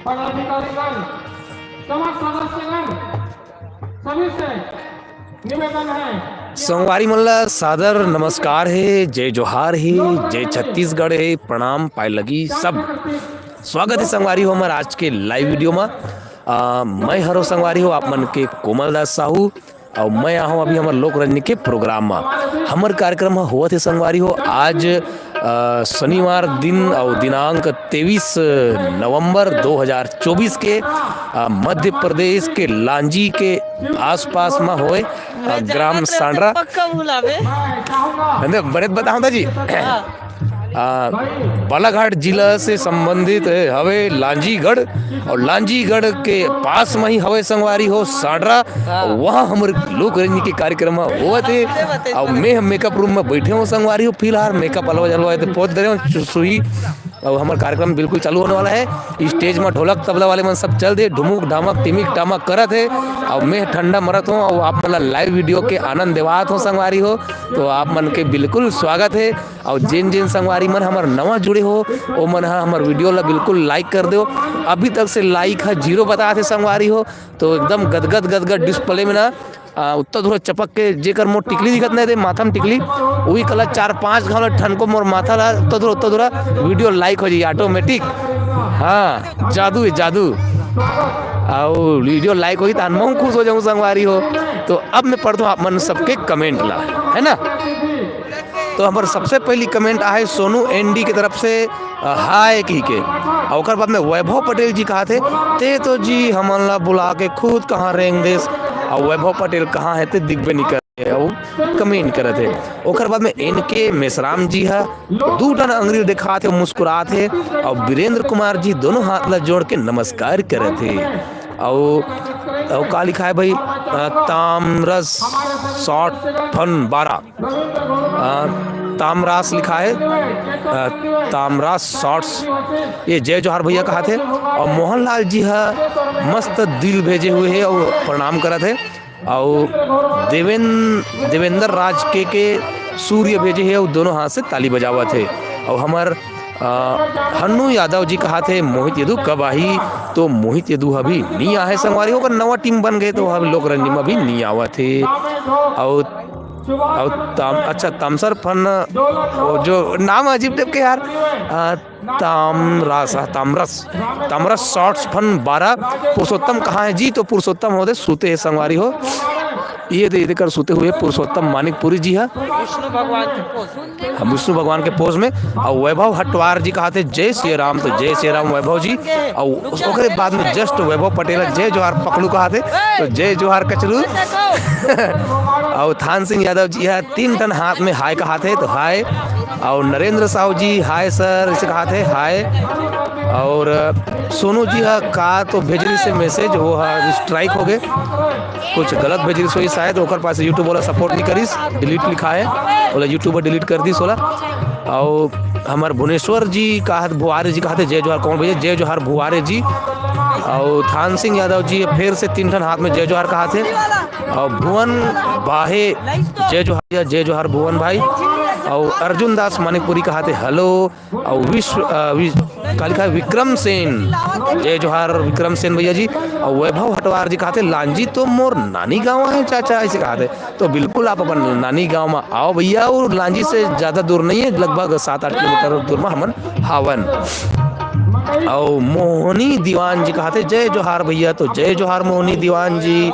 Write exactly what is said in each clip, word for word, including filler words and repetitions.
पदाधिकारीगण, समस्त सदस्यगण, सभी से निवेदन है। संगवारी मन ला सादर नमस्कार हे, जय जोहार हे, जय छत्तीसगढ़ हे, प्रणाम पाए लगी सब। स्वागत हे संगवारी हो हमर आज के लाइव वीडियो मा। आ, मैं हरो संगवारी हो आप मन के कोमल दास साहू, अउ मैं आहूँ अभी हमर लोक रंजनी के प्रोग्राम मा। हमर कार्यक्रम ह होवत हे संगवारी हो आज, अ, शनिवार दिन अउ दिनांक तेईस नवंबर दो हज़ार चउबीस के, अ, मध्य प्रदेश के लांजी के आसपास मा होए, अ, ग्राम सांडरा। पक्का भुलावे। बने बताहूँ ता जी। हाँ। आ, बालाघाट जिला से संबंधित हवे लांजीगढ़, अउ लांजीगढ़ के पास म ही हवे संगवारी हो सांडरा। हाँ। वहाँ हमर लोक रंजनी के कार्यक्रम होवत हे। अउ मैं ह मेकअप रूम म बइठे हूँ संगवारी हो, फिलहाल मेकअप अलवा जलवा हे ते पोत दे रहे हूँ सुई। अउ हमर कार्यक्रम बिल्कुल चालू होने वाला हे। स्टेज म ढोलक तबला वाले मन सब चल दे, ढुमुक ढामक टिमिक टामक करत हे। अउ मैं ठंडा मरत हूँ अउ आप मन ला लाइव वीडियो के आनंद देवात हूँ संगवारी हो। तो आप मन के बिल्कुल स्वागत हे। अउ जेन जेन संगवारी मन हमर नवा जुड़े हो, ओ मन ह हमर वीडियो ला बिल्कुल लाइक कर देव। अभी तक से लाइक ह जीरो बतात हे संगवारी हो, तो एकदम गदगद गदगद डिस्प्ले में ना, आ, उत्ता धुरा चपक के जेकर मोर टिकली दिखत नहीं ते माथा में टिकली, उही कला चार पांच घाव ला ठनको मोर माथा ला उत्ता धुरा, उत्ता धुरा वीडियो लाइक हो जाई ऑटोमेटिक। हाँ, जादू हे जादू। अउ वीडियो लाइक होही त मैं खुश हो जाऊँ संगवारी हो। तो अब मैं पढ़ता हूँ आप मन सबके कमेंट ला, है ना। तो हमर सबसे पहली कमेंट आहे सोनू एनडी के तरफ से, अ, हाय कही के। अउ ओकर बाद में वैभव पटेल जी कहा थे, "ते तो जी हमन ला बुला के खुद कहाँ रेंग देस, अउ वैभव पटेल कहाँ हे ते दिखबे नहीं करे अउ कमेंट करत हे।" ओकर बाद में एनके मेसराम जी हा दू ठन अंगरी दिखात हे, मुस्कुरात हे, अउ वीरेंद्र कुमार जी दोनों हाथ ला जोड़ के नमस्कार करत हे। अउ, अउ का लिखा हे भाई? अ, तामरस शॉर्ट फन बारह। अ, तामरास लिखा हे, अ, तामरास शॉर्ट्स। ये जय जोहार भैया कहा थे। अउ मोहनलाल जी हा मस्त दिल भेजे हुए हे अउ प्रणाम करत हे। अउ देवेन-, देवेंद्र राज के, के सूर्य भेजे हे अउ दोनों हाथ से ताली बजावत हे। अउ हमर, अ, हन्नू यादव जी कहा थे, "मोहित यदु कब आही?" तो मोहित यदु अभी नी आहे संगवारी, ओकर नवा टीम बन गए, तो अभी लोक रंजनी में अभी नी आवत हे। अउ, अउ ताम-, अच्छा, तामसर फन, वो जो नाम अजीब टाइप के यार, अ, तामरस, हाँ, तामरस, तामरस शॉर्ट्स फन बारह। पुरुषोत्तम कहाँ हे जी? तो पुरुषोत्तम होदे सुते हे संगवारी हो। ये दे, ये दे कर सुते हुए पुरुषोत्तम मानिकपुरी जी हा। विष्णु भगवान के पोज। हाँ, विष्णु भगवान के पोज में। अउ वैभव हटवार जी कहा थे, "जय सिया राम।" तो जय सिया राम वैभव जी। अउ ओकरे बाद में just वैभव पटेल, "जय जोहार पकलू" कहा थे। तो जय जोहार कचरू। अउ थान सिंह यादव जी हा तीन ठन हाथ में हाय कहा थे, तो हाय। अउ नरेंद्र साहू जी, "हाय सर," इसे कहा थे, हाय। अउ सोनू जी हा का तो भेजरी से मैसेज, वो हा स्ट्राइक हो गए, कुछ गलत भेजरी सोई शायद, ओकर पास YouTube वाला सपोर्ट नहीं करिस, डिलीट लिखा है, बोला YouTube डिलीट कर दिस ओला। अउ हमर भुवनेश्वर जी कहा थे, भुआरे जी कहा थे, "जय जोहार कौन भैया?" जय जोहार भुआरे जी। अउ थान सिंह यादव जी फिर से तीन ठन हाथ में जय जोहार कहा थे। अउ भुवन बाहे, "जय जोहार भैया, जय जोहार भुवन भाई।" अउ अर्जुन दास मानिकपुरी कहा थे, "हेलो।" अउ विश्व, अ, वि-, का लिखा है? विक्रम सेन, "जय जोहार विक्रम सेन भैया जी।" अउ वैभव हटवार जी कहा थे, "लांजी तो मोर नानी गाँव है चाचा," ऐसे कहा थे। तो बिल्कुल आप अपन नानी गाँव में आओ भैया, अउ लांजी से ज्यादा दूर नहीं है, लगभग सात आठ किलोमीटर दूर में हमन हावन। अउ मोहनी दीवान जी कहा थे, "जय जोहार भैया।" तो जय जोहार मोहनी दीवान जी।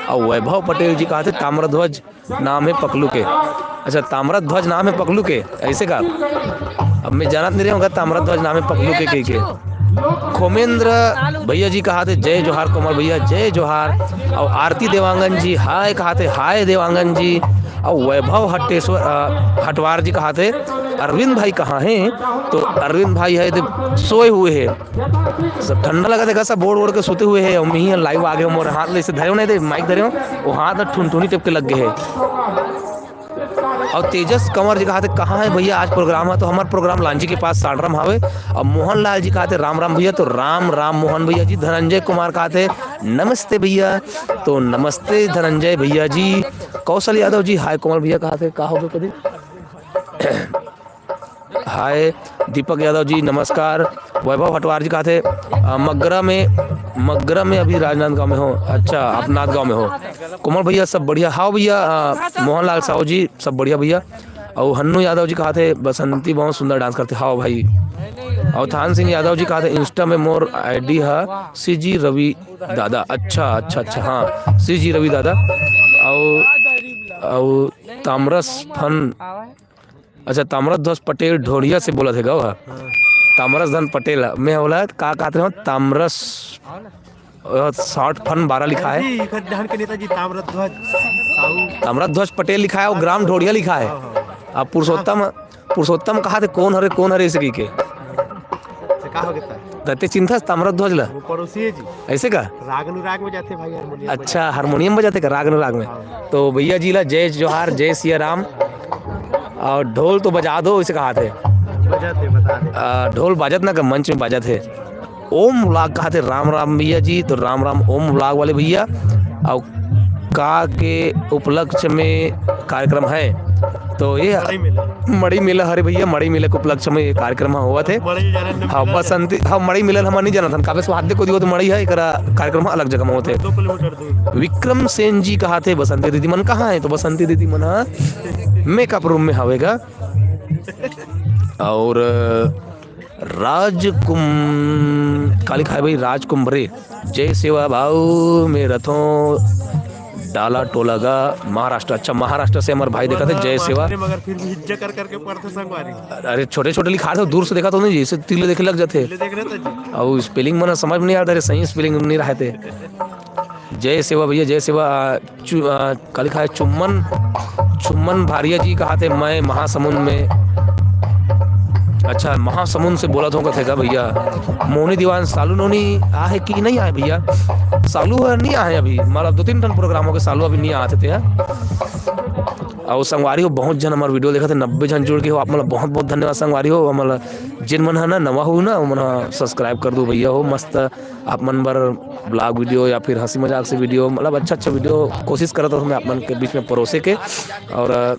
अउ वैभव पटेल जी कहा थे, "ताम्रध्वज नाम है पकलू के।" अच्छा, ताम्रध्वज नाम है पकलू के, ऐसे का? अब मैं जानत नहीं रहे हूँ, ताम्रध्वज नाम है पकलू के, के, के। खोमेंद्र भैया जी कहा थे, "जय जोहार कोमल भैया, जय जोहार।" अउ आरती देवांगन जी हाय कहा थे, "हाय देवांगन जी।" अउ वैभव हटेश्वर, अ, हटवार जी कहा थे, "अरविंद भाई कहाँ हैं?" तो अरविंद भाई है तो सोए हुए हैं। सब ठंडा लगा थे, सब ओढ़ ओढ़ के सोते हुए हैं। हम यहीं लाइव आ गए, मोर हाथ ले से धरे नहीं थे, माइक धरे हो, वो हाथ ठुनठुनी टेप के लग गए हैं। अउ तेजस कंवर जी कहा थे, "कहाँ है भैया आज प्रोग्राम है?" तो हमार प्रोग्राम लांजी के पास सांडरा में हावे। अउ मोहन लाल जी कहा थे, "राम राम भैया।" तो राम राम मोहन भैया जी। धनंजय कुमार कहा थे, "नमस्ते भैया।" तो नमस्ते धनंजय भैया जी। कौशल यादव जी, "हाय कोमल भैया" कहा थे, का हो गए कभी? हाय दीपक यादव जी, नमस्कार। वैभव हटवार जी कहाथे, अ, मगरा में, मगरा में अभी राजनांदगांव में हो? अच्छा, आप नांदगांव में हो। कोमल भैया, सब बढ़िया? हाव भैया, अ, मोहनलाल साहू जी, सब बढ़िया भैया। अउ हन्नू यादव जी कहाथे, बसंती बहुत सुंदर डांस करथे। हाव भाई। अउ थान सिंह यादव जी कहाथे, Insta में मोर ID ह CG रवि दादा। अच्छा, अच्छा, अच्छा, हाँ, CG रवि दादा। अउ, अउ तामरस फन, अच्छा, ताम्रध्वज पटेल ढोढ़िया से बोलत हे गा, वो ह। तामरस धन पटेल ह। मैं बोला, का कहत रहे हो? तामरस, अ, short film बारह लिखा है। जी, इखर धान के नेताजी ताम्रध्वज साहू। ताम्रध्वज पटेल लिखा है, वो ग्राम ढोढ़िया लिखा है। हाँ, हाँ। अब पुरुषोत्तम, पुरुषोत्तम कहाथे, कौन हरे, कौन हरे, ऐसे कहिके। से का हो गया? तते चिंता ताम्रध्वज ला। वो पड़ोसी है जी। ऐसे का? राग अनुराग में जाते भाई, हारमोनियम अच्छा, बजाते। हारमोनियम बजाते का राग अनुराग में? हाँ। तो भैया जी ला जय जोहार, जय सिया राम। और ढोल तो बजा दो, इसे कहाथे। बजाते, बता दे। आ, ढोल बाजत ना का मंच में बाजत है। ओम व्लॉग कहाथे, राम राम भैया जी। तो राम राम ओम व्लॉग वाले भैया। और का के उपलक्ष्य में कार्यक्रम है? तो ये मड़ई मेला। मड़ई मेला, हरे भैया, मड़ई मेला के उपलक्ष्य में ये कार्यक्रम होवत हे। मड़ई जाने न हाँ, मिला बसंती, हाँ, मड़ई मेला हमन नहीं जानत हन, काबे सुहाग दे को दियो तो मड़ई है, एकरा कार्यक्रम अलग जगह में होथे। दो किलोमीटर दूर। विक्रम सेन जी कहाथे, बसंती दीदी मन कहाँ है? तो बसंती दीदी मन ह मेकअप रूम में हवे गा। और राजकुम-, का लिखा है भाई? राजकुंभरे, जय सेवा भाऊ, मैं रथों डाला टोला गा, महाराष्ट्र। अच्छा, महाराष्ट्र से हमारे भाई देखा थे, जय सेवा। मगर फिर भी हिज्जा कर करके पढ़ते संगवारी। अरे, छोटे-छोटे लिखा थे, दूर से देखा तो नहीं, जैसे तिल देखे लग जाते। तिल देख रहे थे जी। अब spelling मना समझ में नहीं आता, अरे, सही spelling नहीं रहते। जय सेवा भैया, जय सेवा। चु-, अ, का लिखा है? चुम्मन, चुम्मन भारिया जी कहाथे, मैं महासमुंद में। अच्छा, महासमुंद से बोलत हो कथे का भैया? मोहनी दीवान सालू नोनी आहे कि नहीं आहे भैया? सालू है, नहीं आहे अभी, मतलब दो तीन ठन program हो गए, सालू अभी नहीं आते थे। और संगवारी हो, बहुत झन हमार video देखत हे, नब्बे झन जुड़ के हो, आप मन ला बहुत बहुत धन्यवाद संगवारी हो। हमन ला जिन मन ह ना नवा हो ना, ओमन ह subscribe कर दो भैया हो, मस्त आप मन बर vlog video या फिर हंसी मजाक से video, मतलब अच्छा अच्छा video कोशिश करत रहथन मैं आप मन के बीच में परोसे के। और, अ,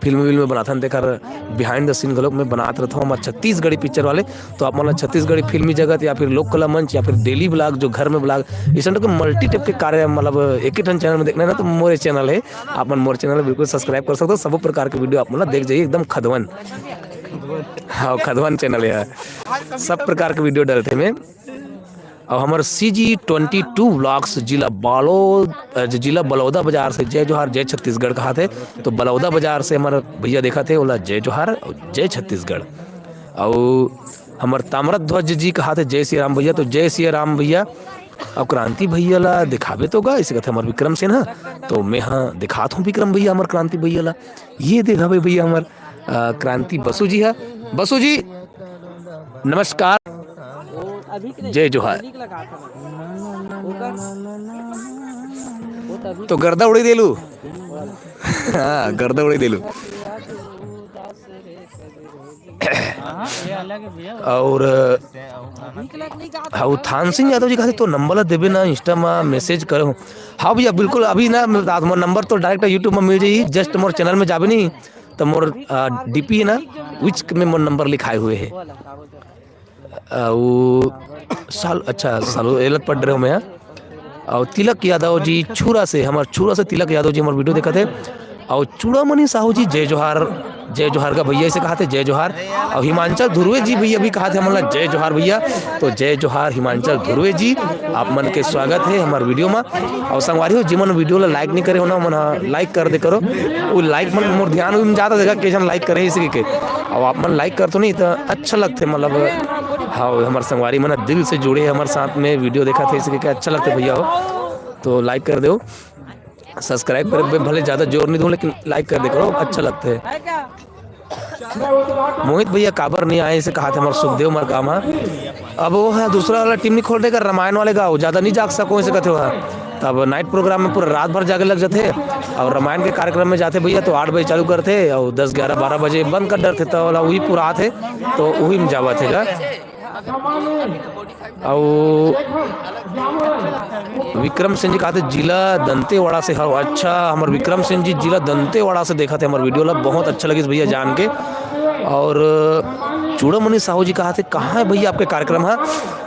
फिल्म विल्म बनाथन, तेकर behind the scene घलोक मैं बनात रहथों हमर छत्तीसगढ़ी picture वाले। तो आप मन ला छत्तीसगढ़ी फिल्मी जगत या फिर लोक कला मंच या फिर daily vlog, जो घर में vlog, इसन के multi type के कार्य, मतलब एक ही ठन channel में देखना है ना, तो मोरे channel है, आप मन मोर channel बिल्कुल subscribe कर सकते हो। सब प्रकार के video आप मन ला देख जाइए, एकदम खदवन। हाँ, खदवन channel है, सब प्रकार के video डालते हैं। और हमारे CG twenty two vlogs, जिला बालोद, अ, ज-, जिला बलौदा बाजार से जय जोहार, जय छत्तीसगढ़ कहाथे। तो बलौदा बाजार से हमारे भैया देखा थे, बोला जय जोहार, जय छत्तीसगढ़। और हमारे ताम्रध्वज जी कहाथे जय सिया राम भैया, तो जय सिया राम भैया। और क्रांति भैया ला दिखावे तो गा, इसे कहते हमारे विक्रम सेन ह, तो मैं हाँ दिखात हूँ विक्रम भैया, हमारे क्रांति भैया ला। ये देखा भाई भैया हमारे, अ, क्रांति बसु जी है। बसु जी, नमस्कार। जय जोहार। तो गर्दा उड़ी देलू। हाँ, गर्दा उड़ी देलू। और, हाँ, वो थान सिंह यादव जी कहाथे, तो number ला देबे ना, Insta में message करे हो। हाँ भैया, बिल्कुल, अभी ना, मोर number तो direct YouTube में मिल जाही, just मोर channel में जाबे नहीं, तो मोर, आ, DP है ना, which में मोर number लिखाए हुए है। आ, वो साल, अच्छा, सालो एलत पढ़ रहे हो मैं, हाँ। और तिलक यादव जी छुरा से, हमार छुरा से तिलक यादव जी हमार video देखत हे। और चूड़ामणि साहू जी, जय जोहार, जय जोहार का भैया, इसे कहाथे जय जोहार। और हिमांचल धुर्वे जी भैया भी कहाथे हमन ला जय जोहार भैया। तो जय जोहार हिमांचल धुर्वे जी, आप मन के स्वागत है हमार video में। और संगवारी हो, जिमन video ला like नहीं करे हो ना, मन हा like कर दे करो। वो like मन मोर ध्यान उन जाता देखा, के जन like करे इसी के। और आप मन like कर तो नहीं तो अच्छा लगते, मतलब, हाँ, हमार संगवारी मन दिल से जुड़े हमारे साथ में, video देखा थे इसी के, अच्छा लगते भैया हो तो like कर दो। Subscribe करे में भले ज़्यादा जोर नहीं दूँ, लेकिन like कर दे करो, अच्छा लगता है। मोहित भैया काबर नहीं आए, इसे कहाथे हमार सुखदेव मरकाम ह। अब वो है दूसरा वाला team नहीं खोल देगा, रामायण वाले गाँव ज़्यादा नहीं जाग सको, इसे कहते हो। तब night program में पूरा रात भर जागे लग जाते हैं। और रामायण के कार्यक्रम में जाते भैया तो आठ बजे चालू करते और दस, ग्यारह, बारह बजे बंद कर डरते, तो वाला वही पूरा आते, तो वही में जावा थे गा। अउ विक्रम सिंह जी कहाथे जिला दंतेवाड़ा से हव। अच्छा, हमर विक्रम सिंह जी जिला दंतेवाड़ा से देखत हे हमर video ला, बहुत अच्छा लगिस भैया जान के। और चूड़ामणि साहू जी कहा थे, "कहाँ है भैया आपके कार्यक्रम है?"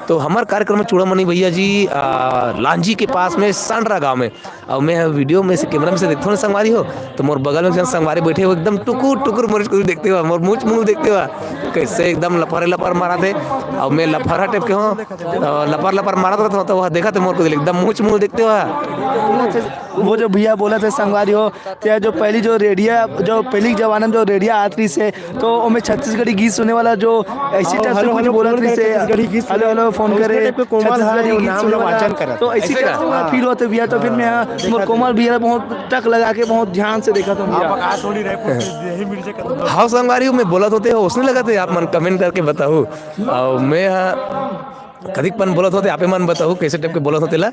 तो हमार कार्यक्रम है चूड़ामणि भैया जी, आ, लांजी के पास में सांडरा गांव में। और मैं वीडियो में से, कैमरा में से देखता हूँ ना संगवारी हो, तो मोर बगल में जन संगवारी बैठे हो, एकदम टुकुर टुकुर मोर को देखते हुआ, मोर मुँह मुँह देखते हुआ, कैसे एकदम लफरे लफर मारा थे। और मैं लफरा टाइप के हूँ, अ, लपर लपर मारत रहत हो, तो वह देखत हे मोर को एकदम मुँह मुँह देखते हुआ। वो जो भैया बोलत हे संगवारी हो, ते जो पहली जो रेडिया, जो पहली के जमाना में जो रेडिया आत रहिस हे, तो ओमे छत्तीसगढ़ी गीत सुने वाला जो ऐसी टाइप से कुछ बोलत रहिस हे, हेलो हेलो फोन करे, छत्तीसगढ़ी गीत सुने वाला। तो ऐसी टाइप से फील होत हे भैया, तो फिर मैं मोर कोमल भैया ला बहुत टक लगा के बहुत ध्यान से देखत हूँ भैया। हाँ संगवारी हो, मैं बोलत होते हो, उसने लगत हे, आप मन कमेंट करके बताहू। और मैं हा कतिक पन बोलत होते, आपे मन बताहू कैसे टाइप के बोलत होते ला।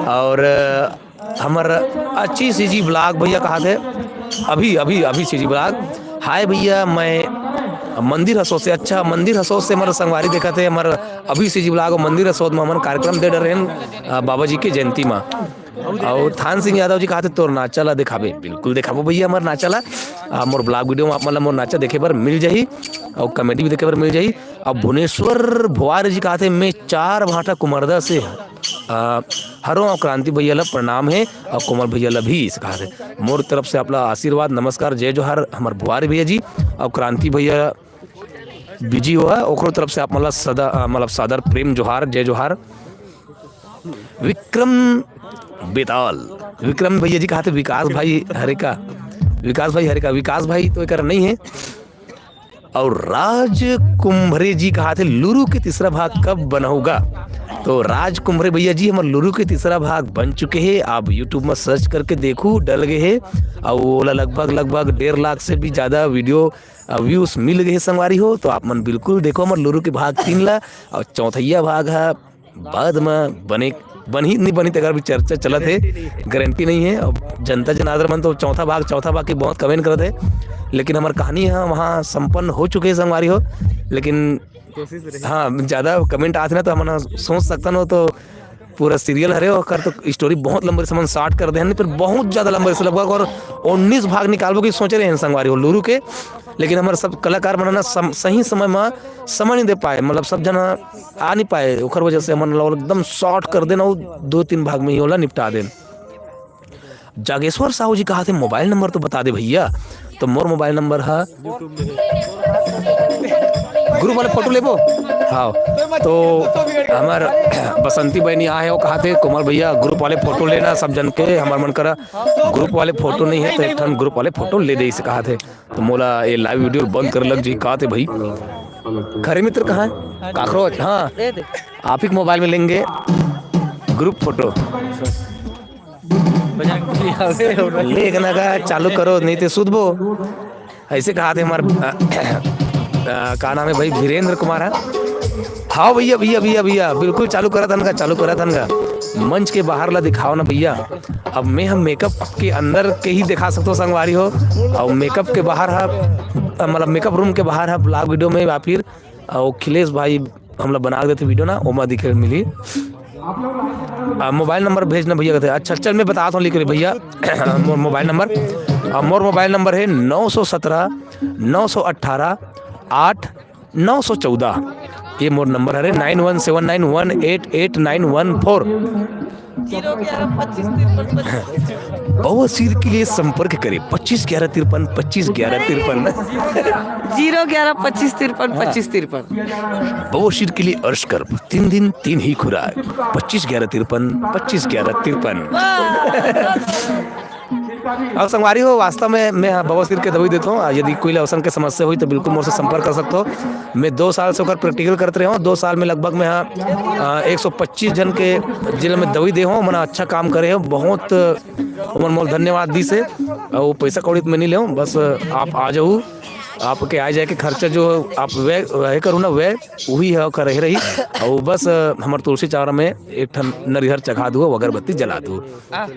और अ, हमर अच्छी सीजी ब्लॉग भैया कहा थे, अभी अभी अभी सीजी ब्लॉग, हाय भैया, मैं मंदिर हसोद से, अच्छा मंदिर हसोद से हमर संगवारी देखत हे, हमर अभी सीजी ब्लॉग मंदिर हसोद में हमन कार्यक्रम दे डरे हन, अ, बाबा जी के जयंती में। और थान सिंह यादव जी कहा थे, "तोर नाचा ला दिखाबे।" बिल्कुल दिखाबो भैया, हमर नाचा ला। आ, मोर ब्लॉग वीडियो में आप मन ला मोर नाचा देखे बर मिल जाही और कॉमेडी भी देखे बर मिल जाही। अब भुवनेश्वर भुआर जी कहा थे, "मैं चार भाटा कुमरदा से, आ, हरों और क्रांति भैया ला प्रणाम है और कोमल भैया ला भी," इसे कहा थे। मोर तरफ से आप ला आशीर्वाद, नमस्कार, जय जोहार, हमर भुआर भैया जी और क्रांति भैया बिजी हुआ, ओकरो तरफ से आप मन ला सदा, आ, मतलब सादर प्रेम जोहार, जय जोहार। विक्रम बेताल, विक्रम भैया जी कहा थे विकास भाई हरे का, विकास भाई हरे का, विकास भाई तो एकर नहीं है। और राज कुंभरे जी कहा थे, "लुरु के तीसरा भाग कब बनाहू गा?" तो राज कुंभरे भैया जी, हमर लुरु के तीसरा भाग बन चुके हे, आप YouTube में सर्च करके देखू, डल गए हे, और ओला लगभग, लगभग डेढ़ लाख से भी ज्यादा वीडियो, अ, व्यूज मिल गए हे संगवारी हो। तो आप मन बिल्कुल देखो हमर लुरु के भाग तीन ला, और चौथैया भाग है बाद में बने, बनही नहीं बनही, तेकर भी चर्चा चलत हे, गारंटी नहीं है। अब जनता जनार्दन मन तो चौथा भाग, चौथा भाग के बहुत कमेंट करत हे, लेकिन हमर कहानी है वहाँ संपन्न हो चुके हे संगवारी हो। लेकिन हाँ, ज्यादा कमेंट आथे ना तो हमन सोच सकथन हो तो पूरा सीरियल हरे, ओकर तो स्टोरी बहुत लंबे से हमन शॉर्ट कर दे हन, पर बहुत ज्यादा लंबे से लगभग और उन्नीस भाग निकालबो की सोचे रहे हन संगवारी हो लुरु के। लेकिन हमर सब कलाकार मन ह ना सम-, सही समय में समय नहीं दे पाए, मतलब सब जना आ नहीं पाए, ओकर वजह से हमन ला एकदम शॉर्ट कर देन, दो तीन भाग में ही ओला निपटा देन। जागेश्वर साहू जी कहा थे, "मोबाइल नंबर तो बता दे भैया।" तो मोर मोबाइल नंबर है, ग्रुप वाले फोटो लेबो। हाँ, तो हमर बसंती बहनी आए हो, कहा थे, "कोमल भैया, ग्रुप वाले फोटो लेना सब जन के, हमर मन करा ग्रुप वाले फोटो नहीं है, तो एक ठन ग्रुप वाले फोटो ले दे," इसे कहा थे। तो मोला ये लाइव वीडियो बंद कर लग जी, कहा थे भाई। खरे मित्र कहाँ है? काकरोच, हाँ, आप ही के मोबाइल में लेंगे ग्रुप फोटो। बजरंग बली आवे हो। लेख ना का चालू करो, नहीं ते सुधबो। ऐसे कहा थे हमार, अ, अ, का नाम है भाई, वीरेंद्र कुमार है। हाँ भैया, भैया, भैया, भैया, बिल्कुल चालू करत हन का, चालू करत हन का। मंच के बाहर ला दिखाओ ना भैया। अब मैं हम मेकअप के अंदर के ही दिखा सकतो संगवारी हो, और मेकअप के बाहर है, मतलब मेकअप रूम के बाहर है, ब्लॉग वीडियो में या फिर, और अखिलेश भाई हमला बना के देते वीडियो ना, ओमा दिखे मिली। आ, मोबाइल नंबर भेजना भैया कहते। अच्छा, चल, मैं बतात हूँ, लिख रही भैया। मोर मोबाइल नंबर, आ, मोर मोबाइल नंबर है नौ सौ सत्रह, नौ सौ अट्ठारह, आठ, नौ सौ चौदह। ये मोर नंबर हरे, नाइन वन सेवन नाइन वन एट एट नाइन वन फोर। जीरो ग्यारह पच्चीस तिरपन पच्चीस। बवासीर के लिए संपर्क करें पच्चीस ग्यारह तिरपन, पच्चीस ग्यारह तिरपन। जीरो ग्यारह पच्चीस तिरपन पच्चीस तिरपन। बवासीर के लिए अर्श कर तीन दिन तीन ही खुराक, पच्चीस ग्यारह तिरपन, पच्चीस ग्यारह तिरपन। अब संगवारी हो, वास्तव में मैं हाँ बवासीर के दवाई देता हूँ। यदि कोई अवसन के समस्या हुई तो बिल्कुल मोर से संपर्क कर सकते हो। मैं दो साल से ओकर प्रैक्टिकल करते रहे हूँ। दो साल में लगभग मैं हाँ, अ, एक सौ पच्चीस जन के जिले में दवाई दे हूँ, मना अच्छा काम करे हो, बहुत ओमन मोल धन्यवाद दी से। और वो पैसा कौड़ी तो मैं नहीं ले हूँ, बस आप आ जाओ, आपके आ जाए के खर्चा जो आप व्यय, व्यय करो ना, व्यय वही है, ओकर रहे रही। और बस, अ, हमर तुलसी चौरा में एक ठन नरिहर चघा दो, अगरबत्ती जला दो। आ,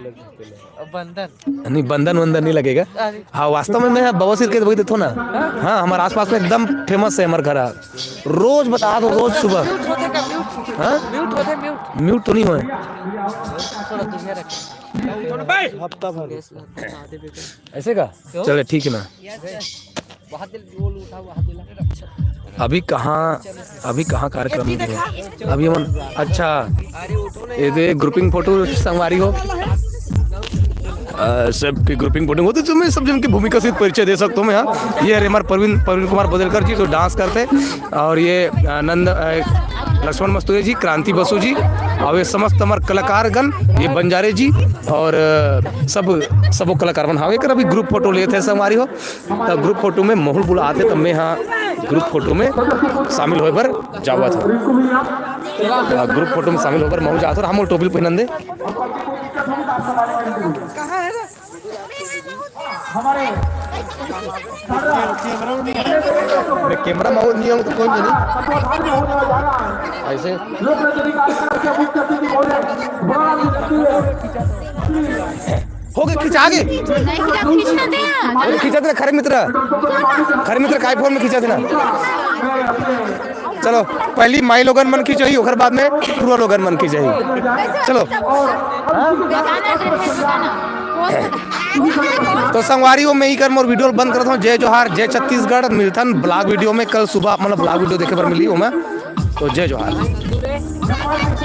बंदन। नहीं, बंदन वंदन नहीं लगेगा। अरे। हाँ, वास्तव में मैं बवासीर के दवाई देता हूँ ना। हाँ, हमारे आसपास में एकदम फेमस है हमारे घर। रोज बता दो, रोज सुबह। म्यूट होते का, म्यूट। हाँ? म्यूट होते, म्यूट। म्यूट तो नहीं हुआ है। थोड़ा दूर रख। हफ्ता भर। ऐसे का? क्यों? चले, ठीक है ना। अभी कहाँ, अभी कहाँ कार्यक्रम है? अभी हमन, अच्छा, ये दे ग्रुपिंग फोटो संगवारी हो। अ, सबके ग्रुपिंग फोटो होते, तो मैं सब जन के भूमिका से परिचय दे सकता हूँ मैं। हाँ, ये हरे हमारे प्रवीण, प्रवीण कुमार बदलकर जी, जो डांस करते, और ये आनंद, अ, लक्ष्मण मस्तुरे जी, क्रांति बसु जी, और ये समस्त हमारे कलाकारगण, ये बंजारे जी, और अ, सब, सब कलाकार मन हावे कर अभी ग्रुप फोटो लेते हैं संगवारी हो। तो ग्रुप फोटो में महू ल बुलात हे, तो मैं हाँ ग्रुप फोटो में शामिल होए बर जावत हूँ। तो ग्रुप फोटो में शामिल होए बर महू जात हूँ, हम टोपी ल पहिनन दे। मैं कैमरा में नहीं आऊँ तो कोई नहीं। ऐसे हो गए, खिंचा गए। नहीं, खींचना दे यार। अरे खींचा दे ना, खरे मित्र, खरे मित्र, काय फोन में खींचा दे ना। चलो, पहली माई लोगन मन खींचही, ओकर बाद में पूरा लोगन मन खींचही। चलो। तो संगवारी हो, मैं ही कर मोर वीडियो बंद करता हूँ। जय जोहार, जय छत्तीसगढ़, मिलथन ब्लॉग वीडियो में कल सुबह, मतलब ब्लॉग वीडियो देखे बर मिली हूँ मैं। तो जय जोहार।